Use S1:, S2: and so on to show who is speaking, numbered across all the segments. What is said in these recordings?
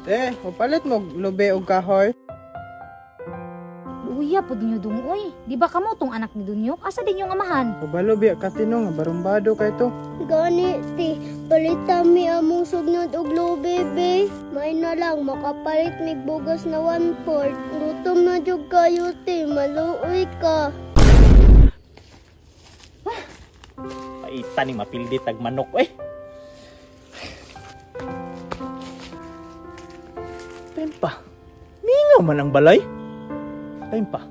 S1: Te, papalit mo lube og kahoy.
S2: Luya pud ninyo dong oy. Di ba kamo tong anak ni Dunyok? Asa din yung amahan?
S1: Kabalo biya katino nga barumbado kay to.
S3: Gani ti, palita mi among sugnod og lubi be. May na lang makapalit mig bugas na 1/4. Gutom na jud kayo ti, maluoy ka.
S4: Paita ni mapildi tag manok eh. Time pa. Mingaw man ang balay. Time pa.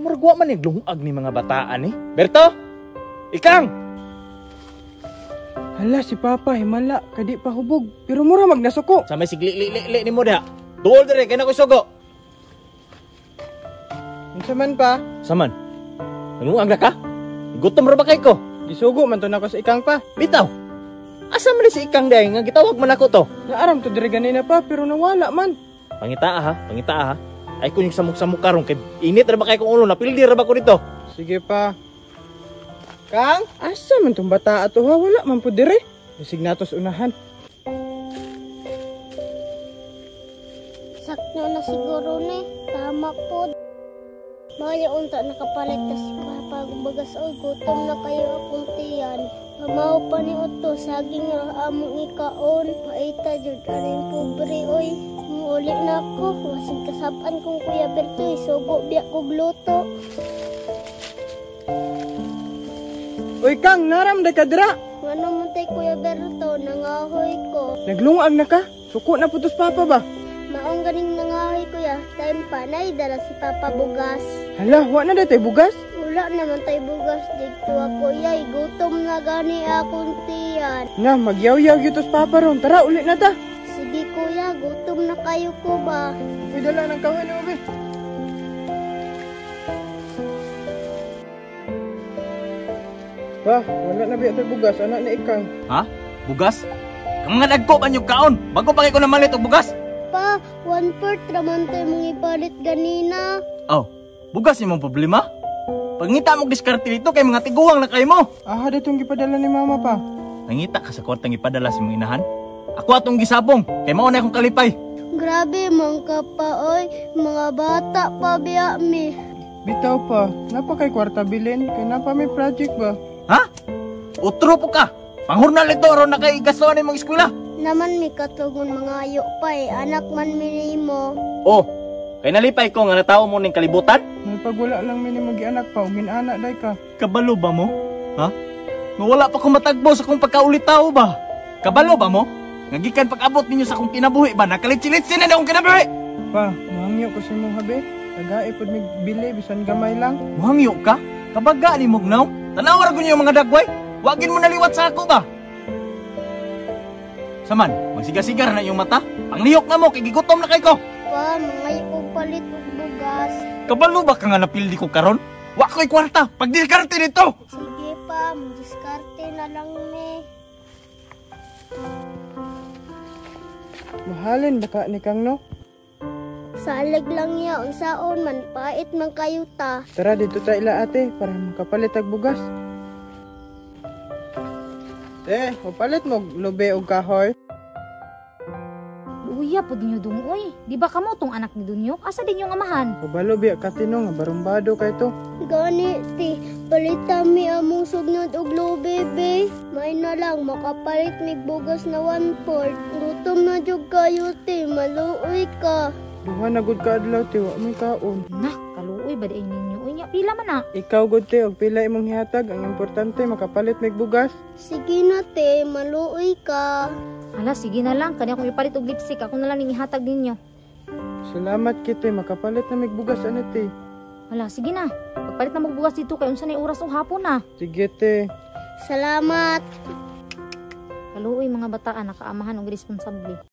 S4: Murag wa man naglungag ni mga bataan eh. Berto! Ikang!
S1: Hala si Papa himala kadi pa hubog pero mura magnasuko.
S4: Sa may sigli-li-li ni mo diha. Duol dire kay na ko sugo.
S1: Unsa man pa?
S4: Saman. Nangungag na ka? Gutom ra ba kay ko?
S1: Gisugo man to nako sa ikang pa.
S4: Bitaw. Asa man ni si ikang day nga gitawag man ako to?
S1: Naaram to dire ganina pa pero nawala man.
S4: Pangitaa ha, pangitaa ha. Ay kun yung samok-samok karon kay init ra ba kay kong ulo, napildi ra ba ko dito?
S1: Sige pa. Kang, asa man tong bata ato ha? Wala man pud dire. Bisig natos unahan.
S3: Sakto na siguro ni, tama po. Maayo unta nakapalit ta si Papa og bugas oy, gutom na kayo akong tiyan. Pamaw pa ni Otto, saging ra among ikaon. Paita jud aning pobre oy. Muuli na ako, wasig kasab-an kong Kuya Berto, isugo biya kog luto.
S1: Uy Kang, naram day ka dira.
S3: Ngano man tay Kuya Berto, nangahoy ko.
S1: Naglungag na ka? Suko na putos Papa ba?
S3: Maong ganing nangahoy kuya, time pa nay dala si Papa bugas.
S1: Hala, wa na day tay bugas?
S3: Wala naman tay bugas didto ako yay, gutom na gani akong tiyan.
S1: Na, magyaw-yaw gyud tos Papa ron. Tara, uli na ta.
S3: Sige kuya, gutom na kayo ko ba?
S1: Uy, dala ng kahoy ni Ube. Pa, wala na biya tay bugas, anak ni ikang.
S4: Ha? Bugas? Kang mga dagko ba niyong kaon? Bago pa kay ko namalit og bugas?
S3: Pa, 1/4 raman tay mong ipalit ganina.
S4: Oh, bugas imong problema? Pangita mo diskarte dito kay mga tiguang na kay mo.
S1: Aha, ditong gipadala ni mama pa.
S4: Nangita ka sa kwartang ipadala sa imong inahan? Ako atong gisabong, kay mao na akong kalipay.
S3: Grabe man ka pa oy, mga bata pa biya mi.
S1: Bitaw pa, napa kay kwarta bilin, kay napa may project ba?
S4: Ha? Utro po ka. Panghurnal ito aron na kay gastuhan imong eskwela.
S3: Naman mi katugon mga ayo pa eh, anak man mi nimo.
S4: Oh, kay nalipay ko nga natawo mo ning kalibutan.
S1: May pagwala lang mi ni magi-anak pa, ug anak day ka.
S4: Kabalo ba mo? Ha? Nga wala pa ko matagbo sa akong pagkaulitaw ba? Kabalo ba mo? Nga gikan pag-abot ninyo sa akong kinabuhi ba? Nakalitsi-litsi na akong kinabuhi!
S1: Pa, muhangyo ko sa imong habi. Tagae pod mig bili bisan gamay lang.
S4: Muhangyo ka? Kabaga ni Mugnaw? Tanaw ra gyud mga dagway. Wagin mo naliwat sa ako ba? Saman, magsiga-sigar na iyong mata. Panglihok na mo, kay gigutom na kay ko.
S3: Pa, mangayo og palit og bugas.
S4: Kabalo ba ka nga napildi ko karon? Wa ko'y kwarta, pagdiskarte nito.
S3: Sige pa, diskarte na lang mi.
S1: Mahalin baka ni Kang no?
S3: Salig lang niya, unsaon man, pait man kayo ta.
S1: Tara dito ta ila ate para makapalit og bugas. Te, papalit mo lube og kahoy.
S2: Luya pud ninyo dong oy. Di ba kamo tong anak ni Dunyok? Asa din yung amahan?
S1: Kabalo biya katino nga barumbado kay to.
S3: Gani ti, palita mi among sugnod og lubi be. May na lang makapalit mig bugas na 1/4. Gutom na jud kayo ti, maluoy ka.
S1: Duha na gud ka adlaw te, wa may kaon.
S2: Na, kaluoy ba day ninyo oy nya? Pila man na?
S1: Ikaw gud te, og pila imong hihatag, ang importante makapalit mig bugas.
S3: Sige na te, maluoy ka.
S2: Hala, sige na lang. Kani akong ipalit og lipstick, ako na lang ning ihatag ninyo.
S1: Salamat kit te, makapalit na mig bugas ani te.
S2: Hala, sige na. Pagpalit na magbugas dito kay unsa nay oras og hapon na.
S1: Sige te.
S3: Salamat.
S2: Kaluoy mga bataan nakaamahan og responsable.